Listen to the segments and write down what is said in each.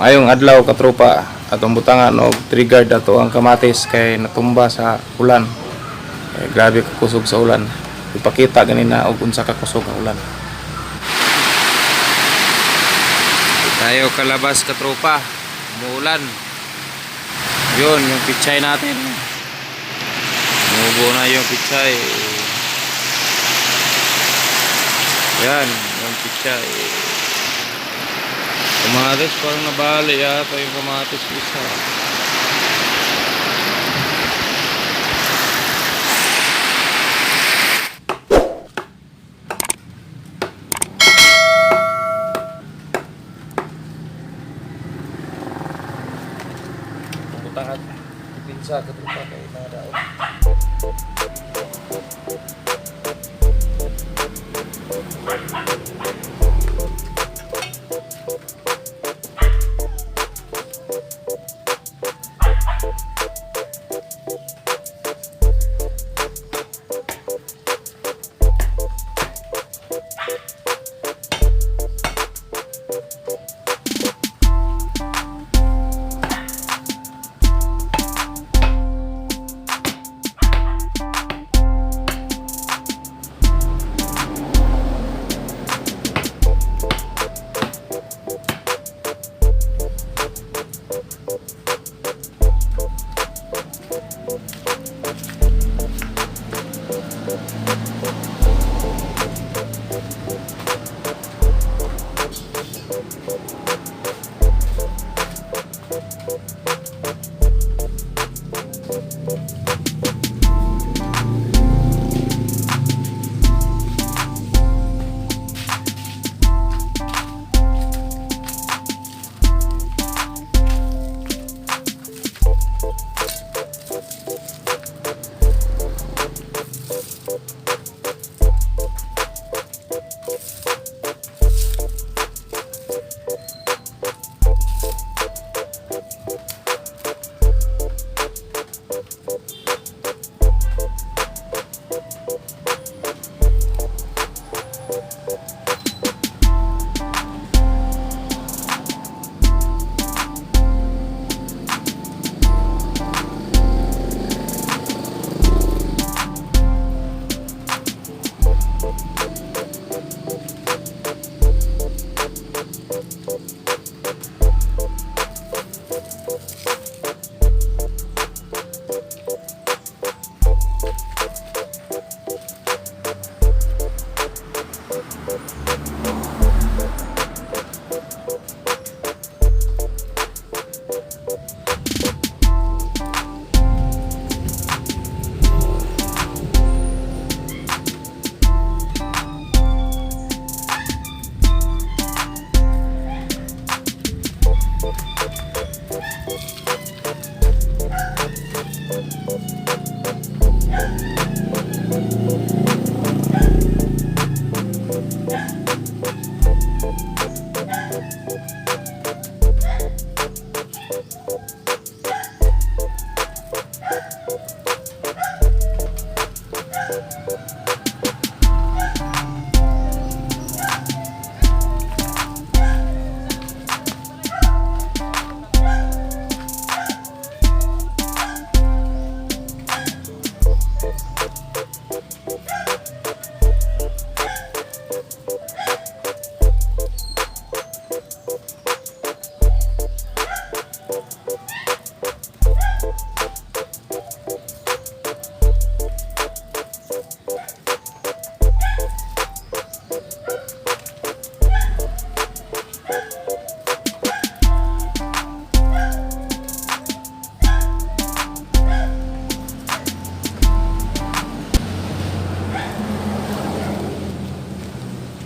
Maayong adlaw, katropa. Atong butangan og trigger ato ang kamatis kay natumba sa ulan. Eh, grabe kakusog sa ulan. Ipakita ganina og unsa ka kusog ang ulan. Tayo kalabas, katropa. Umuulan. Yun, yung pichay natin. Umubo na yung pichay. Yan, yung pichay. Kamatis, parang nabali yata yung kamatis isa. Butangan pinsa, katropa, kay mga daot.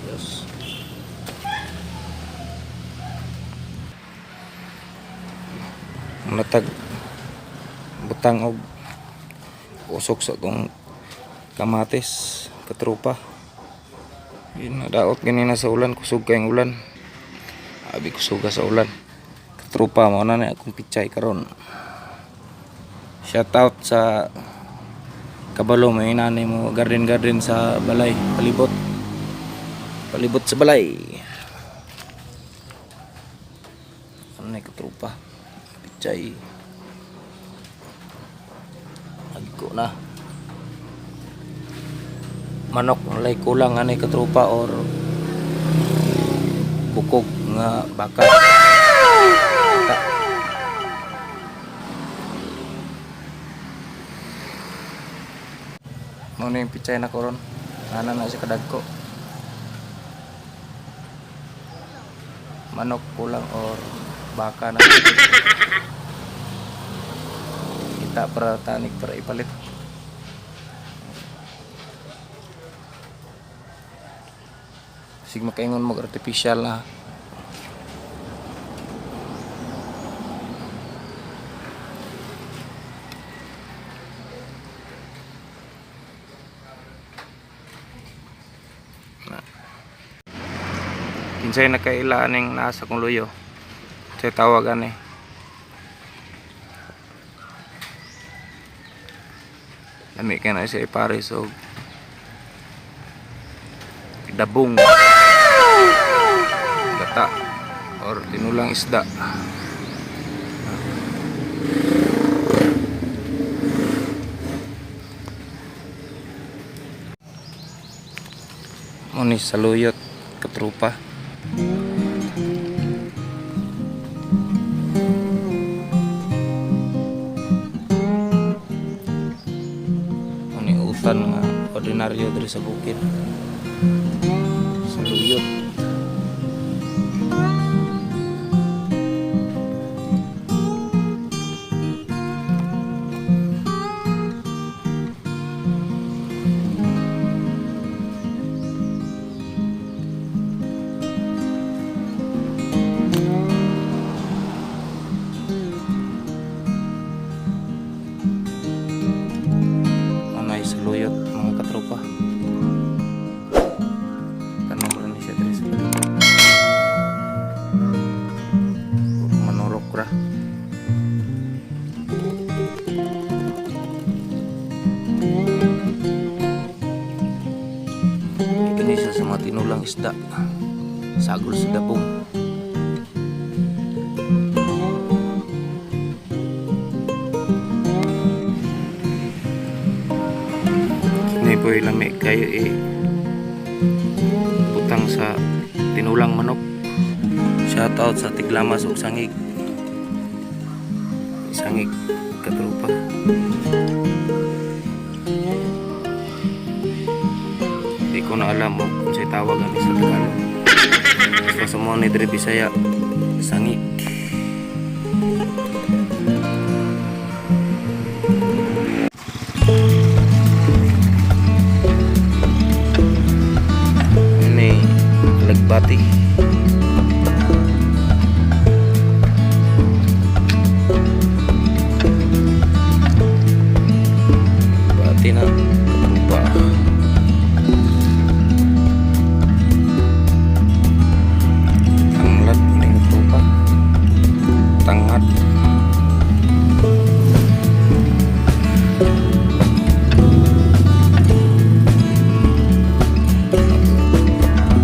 Yes. Munatag butang og usok sa atong kamatis, katropa. Yun, nadaot ganina sa ulan, kusog kayong ulan. Abi kusuga sa ulan. Katropa, mao na ni akong pichay karon. Shout out sa kabalo may nanay mo garden garden sa balay, palibot. Palibot sa balay. Ano ni Katropa. Pichay. Agko na. Manok walay kulang ani, katropa, or bukog nga baka. Ta. Mao na yung pichay na koron. Ana na siya kadagko. Manok kulang or baka na. Kita para tanik para ipalit. Sig makaingon mag artificial na. Na. Kinsay nakaila aning nasa kong luyo. Say tawag ani. Lami kay na siya ipares og dabong, gata or tinulang isda. Mao ni saluyot, katropa. Mao ni utan nga ordinaryo diri sa bukid. Saluyot. Mao saluyot, mga katropa. Tanom rin siya diri sa manurok ra. Kini siya sa mga tinulang isda. Sagol sa dabong. Kini po lami kayo eh butang sa tinulang manok. Shout out sa Tiglamas ug Sangig. Sangig, katropa. Di ko na alam oh, kung sa'y tawag ani sa Tagalog. Basta sa mga ni diri Bisaya, sangig. Ini lagbati. Bati na, katropa. Tanglad ni, katropa. Tangat.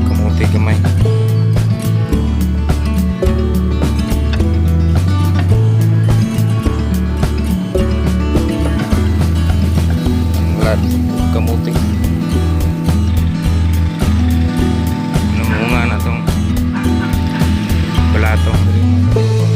Kamote gamay. Tanglad kamote. Namunga na tong balatong diri, mga katropa.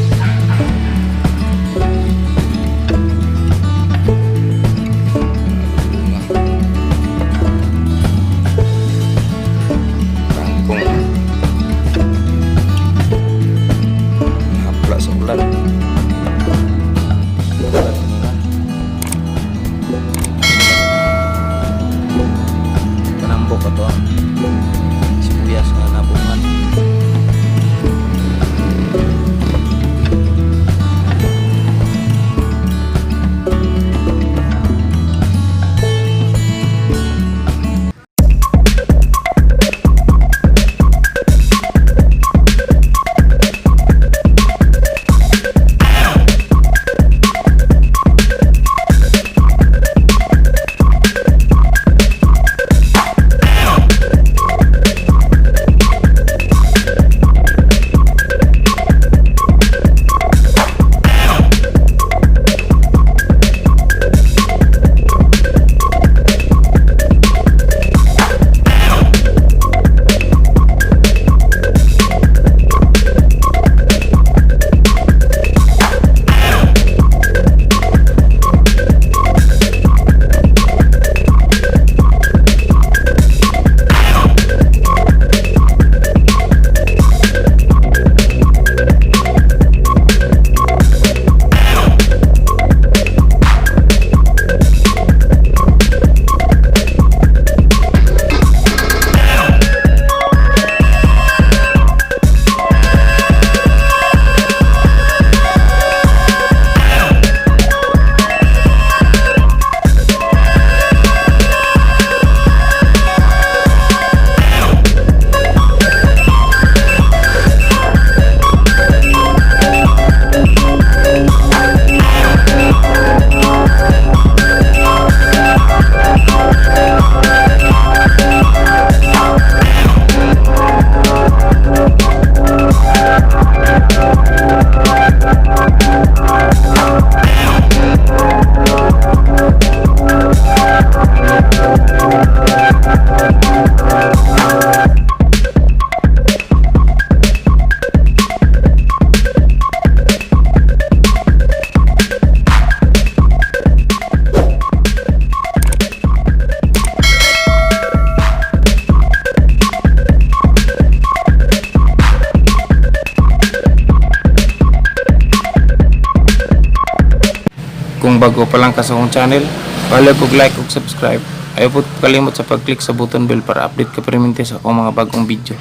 Kung bago pa lang ka sa akong channel, palihog og like ug subscribe. Ayaw pod kalimot sa pag-click sa button bell para update ka permente sa akong mga bagong video.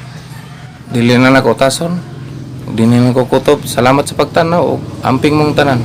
Dili na nako tason. Dili na ko kutob. Salamat sa pagtanaw ug amping mong tanan.